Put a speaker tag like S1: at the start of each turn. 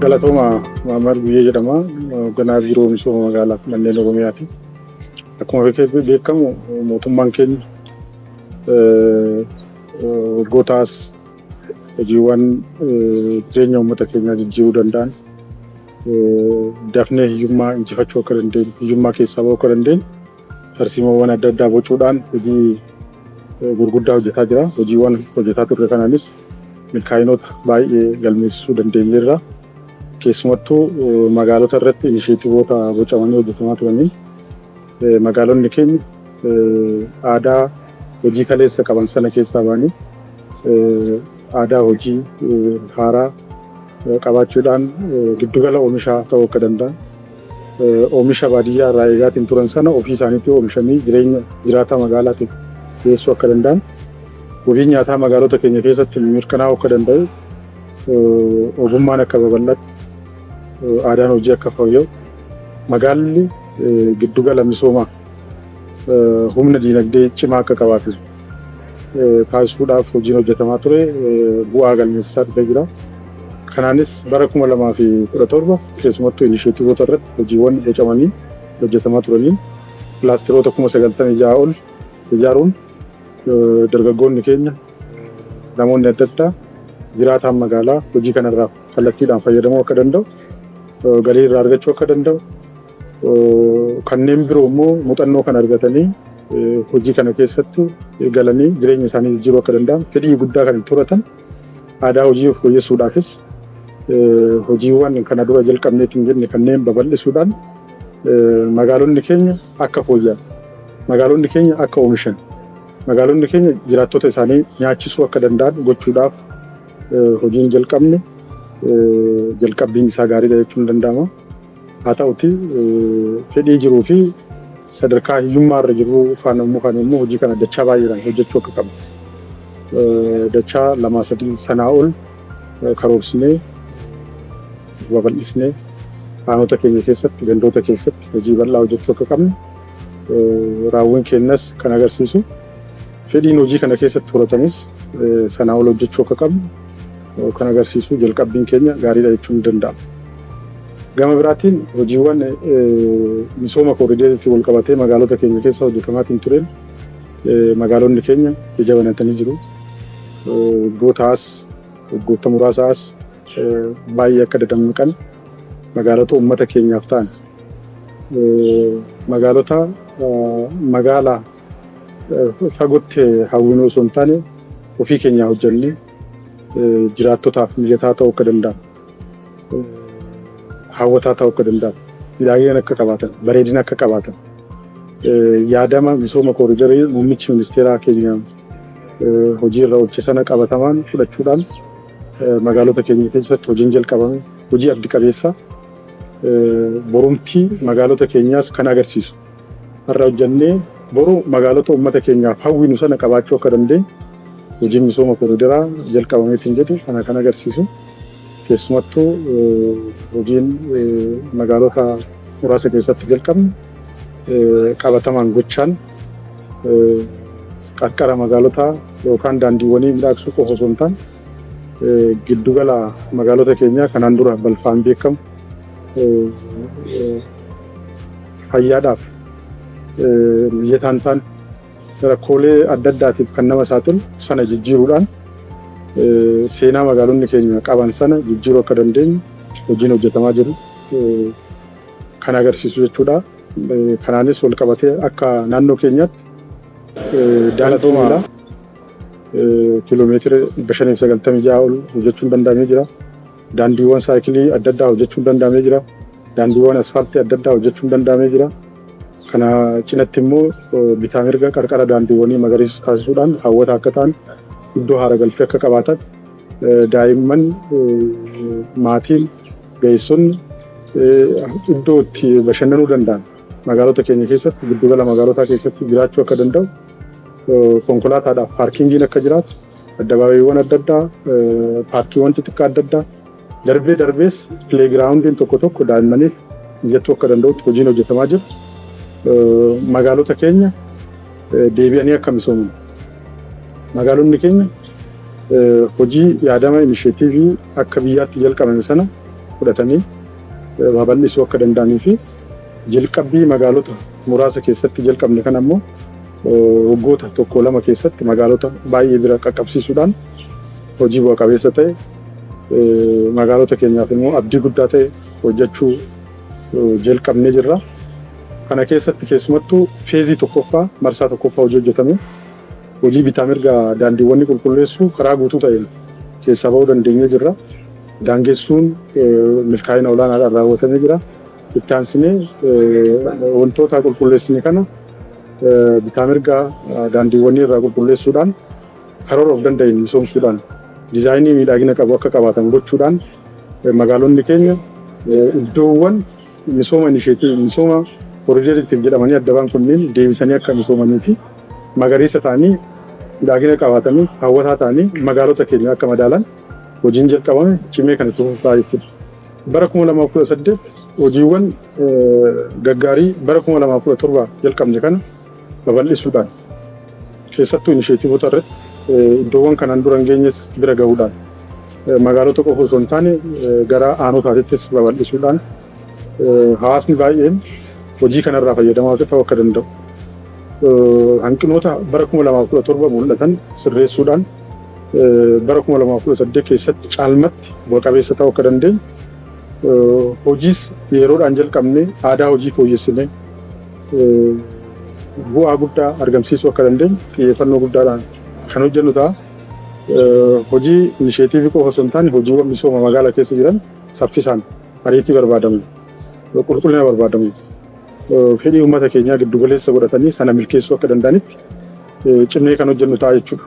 S1: Galatooma. Maamar Guyyee jedhama. Hoogganaa Biiroo Misooma Magaalaa fi Manneen Oromiyaati. Akkuma beekamu, mootummaan keenya waggootaas hojiiwwan jireenya uummata keenyaa jijjiiruu danda'an, dafnee hiyyummaa injifachuu akka dandeenyu, hiyyummaa keessaa bahuu akka dandeenyu, tarsiimoowwan adda addaa bocuudhaan hojii gurguddaa hojjetaa jira. Hojiiwwan hojjetaa turre kanaanis milkaa'inoota baay'ee galmeessisuu dandeenyeerra. Keessumattuu magaalota irratti inisheetivoota bocamanii hojjetamaa turaniin magaalonni keenya aadaa hojii kaleessa qaban sana keessaa ba'anii aadaa hojii haaraa qabaachuudhaan giddugala oomishaa ta'uu akka danda'an, oomisha baadiyyaa irraa eegaatiin turan sana ofii isaaniitti oomishanii jireenya jiraataa magaalaatiif dhiyeessuu akka danda'an, wabiin nyaataa magaalota keenya keessatti mirkanaa'uu akka danda'u, ogummaan akka babal'atu, aadaan hojii akka fooyya'u, magaalli giddugala misoomaa humna diinagdee cimaa akka qabaatu taasisuudhaaf hojiin hojjetamaa ture bu'aa galmeessisaa dhufee jira. Kanaanis bara 2017 keessumattuu inisheetivoota irratti hojiiwwan bocamanii hojjetamaa turaniin kilaasteroota 96,000 ol ijaaruun dargaggoonni keenya, namoonni adda addaa, jiraataan magaalaa hojii kanarraa kallattiidhaan fayyadamuu akka danda'u, galii irraa argachuu akka danda'u, kanneen biroo immoo muuxannoo kan argatanii hojii kana keessatti galanii jireenya isaanii jijjiiruu akka danda'an fedhii guddaa kan itti horatan, aadaa hojii fooyyessuudhaafis hojiiwwan kana dura jalqabneetiin jenne kanneen babal'isuudhaan magaalonni keenya akka fooyya'an, magaalonni keenya akka oomishan, magaalonni keenya jiraattota isaanii nyaachisuu akka danda'an gochuudhaaf hojiin jalqabne jalqabbiin isaa gaariidha jechuun danda'ama. Haa ta'uti, fedhii jiruu fi sadarkaa hiyyummaa irra jiru faana immoo kan immoo hojii kana dachaa baay'eedhaan hojjechuu akka qabnu, dachaa lamaa sadii sanaa ol karoorsinee babal'isnee aanota keenya keessatti, gandoota keessatti hojii bal'aa hojjechuu akka qabnu raawwiin keenyas kan agarsiisu, fedhiin hojii kana keessatti horatanis sanaa ol hojjechuu akka qabnu kan agarsiisu, jalqabbiin keenya gaariidha jechuun ni danda'ama. Gama biraatiin hojiiwwan misooma kooriidariitti wal qabatee magaalota keenya keessa hojjetamaatiin tureen magaalonni keenya ija banatanii jiru. Waggoota as, waggoota muraasa as baay'ee akka dadammaqan, magaalota uummata keenyaaf ta'an, magaalota magaalaa fagootti hawwinuu osoo hin taane ofii keenyaa hojjennee jiraattotaaf mijataa ta'uu akka danda'an, hawwataa ta'uu akka danda'an, miidhagina akka qabaatan, bareedina akka qabaatan, yaadama misooma kooriidarii muummichi ministeeraa keenya hojii irra oolche sana qabatamaan fudhachuudhaan magaalota keenya keessatti hojiin jalqabame hojii abdi qabeessa, borumtii magaalota keenyaas kan agarsiisu, har'a hojjennee boru magaalota uummata keenyaaf hawwinu sana qabaachuu akka dandeenyu hojiin misooma kooriidaraa jalqabameetiin jedhu kana kan agarsiisu. Keessumattuu hojiin magaalota muraasa keessatti jalqabne qabatamaan gochaan qarqara magaalotaa yookaan daandiiwwanii miidhagsuu qofa osoo hin taane, giddugala magaalota keenyaa kanaan dura balfaan beekamu, fayyaadhaaf mijataa hin taane, rakkoolee adda addaatiif kan nama saaxilu sana jijjiiruudhaan seenaa magaalonni keenya qaban sana jijjiiruu akka dandeenyu hojiin hojjetamaa jiru kan agarsiisu jechuudha. Kanaanis wal qabatee akka naannoo keenyaatti daandii miilaa kiiloomeetira 596 ol hojjechuun danda'amee jira. Daandiiwwan saayikilii adda addaa hojjechuun danda'amee jira. Daandiiwwan asfaaltii adda addaa hojjechuun danda'amee jira. Kana cinatti immoo bitaa mirga qarqara daandiiwwanii magariisa taasisuudhaan hawwataa akka ta'an, iddoo haara galfii akka qabaatan, daa'imman, maatiin, ga'eessonni iddoo itti bashannanuu danda'an magaalota keenya keessatti, giddugala magaalotaa keessatti jiraachuu akka danda'u, konkolaataadhaaf paarkingiin akka jiraatu, addabaabayiiwwan adda addaa, paarkiiwwan xixiqqaa adda addaa, darbee darbees playgroundiin tokko tokko daa'immaniif mijachuu akka danda'utti hojiin hojjetamaa jiru. Magaalota keenya deebi'anii akka misooman, magaalonni keenya hojii yaadama inisheetiivii akka biyyaatti jalqabame sana fudhatanii babal'isuu akka danda'anii fi jalqabbii magaalota muraasa keessatti jalqabne kana immoo waggoota tokko lama keessatti magaalota baay'ee bira qaqqabsiisuudhaan hojii bu'a qabeessa ta'e, magaalota keenyaaf immoo abdii guddaa ta'e hojjechuu jalqabnee jirra. Kana keessatti keessumattuu feezii tokkoffaa, marsaa tokkoffaa hojii hojjetame, hojii bitaa mirga daandiiwwan qulqulleessuu karaa guutuu ta'een keessaa bahuu dandeenyee jirra. Daangessuun milkaa'ina olaanaadhaan raawwatamee jira. Itti aansinee wantoota qulqulleessine kana bitaa mirga daandiiwwan irraa qulqulleessuudhaan, karoora of danda'een misoomsuudhaan, diizaayinii miidhagina qabu akka qabaatan gochuudhaan, magaalonni keenya iddoowwan misooma inisheetii misooma koriidariitiif jedhamanii adda ba'an kunneen deebisanii akka misoomanii fi magariisa ta'anii, miidhagina qabaatanii, hawwataa ta'anii magaalota keenya akka madaalan hojiin jalqabame cimee kan itti fufu ta'a jechuudha. Bara 2018 hojiiwwan gaggaarii bara 2017 jalqabne kana babal'isuudhaan, keessattuu inisheetiivota irratti iddoowwan kanaan dura hin geenyes bira gahuudhaan, magaalota qofa osoo hin taane gara aanotaatittis babal'isuudhaan, hawaasni baay'een hojii kanarraa fayyadamaa ta'uu akka danda'u, hanqinoota bara 2017 mul'atan sirreessuudhaan, bara 2018 keessatti caalmatti bu'a qabeessa ta'uu akka dandeenyu, hojiis yeroodhaan jalqabnee aadaa hojii fooyyessinee bu'aa guddaa argamsiisuu akka dandeenyu xiyyeeffannoo guddaadhaan kan hojjennu ta'a. Hojii inisheetiivii qofa osoo hin taane, hojiiwwan misooma magaalaa keessa jiran saffisaan, ariitii barbaadamu, qulqullina barbaadamu, fedhii uummata keenyaa giddugaleessa godhatanii sana milkeessuu akka danda'anitti cimnee kan hojjennu ta'a jechuudha.